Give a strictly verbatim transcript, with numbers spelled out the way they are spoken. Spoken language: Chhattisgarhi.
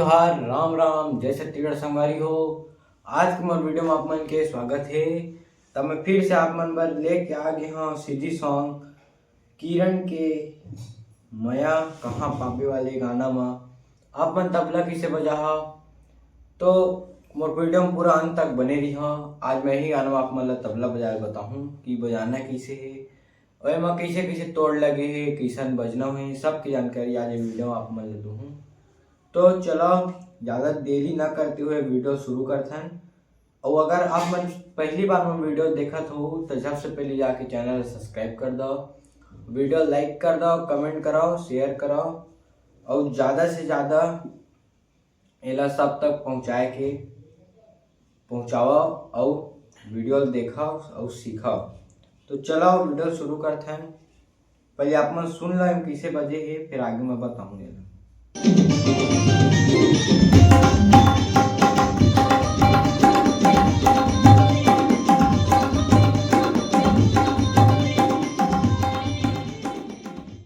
जोहार, राम राम, जय छत्तीसगढ़ संगवारी हो। आज के मोर वीडियो में आप मन के स्वागत हे। तब मैं फिर से आप मन बर लेके आ गे हंव सीधी सॉन्ग किरण के मया कहाँ पाबे वाले गाना म। आप मन तबला कइसे बजाहा, तो मोर वीडियो में पूरा अंत तक बने रहिहा। आज मैं ही गाना में आप मन ला तबला बजाए बताहूँ कि बजाना कइसे हे, अउ एमा कइसे कइसे तोड़ लगे हे, कइसन बजना हे, सबके जानकारी आज ये वीडियो में आप मन ला दूहूँ। तो चलो, ज़्यादा देरी ना करते हुए वीडियो शुरू करथन। अउ अगर आप मन पहली बार मोर वीडियो देखत हो, तो सबसे पहले जाके चैनल सब्सक्राइब कर दो, वीडियो लाइक कर दो, कमेंट कराओ, शेयर कराओ, अउ ज़्यादा से ज़्यादा एला सब तक पहुँचाए के पहुँचाओ, अउ वीडियो देखो अउ सीखो। तो चलो, वीडियो शुरू करथन। पहले आप मन सुन लो, एम कइसे बजे हे, फिर आगे मैं बताहूँ एला।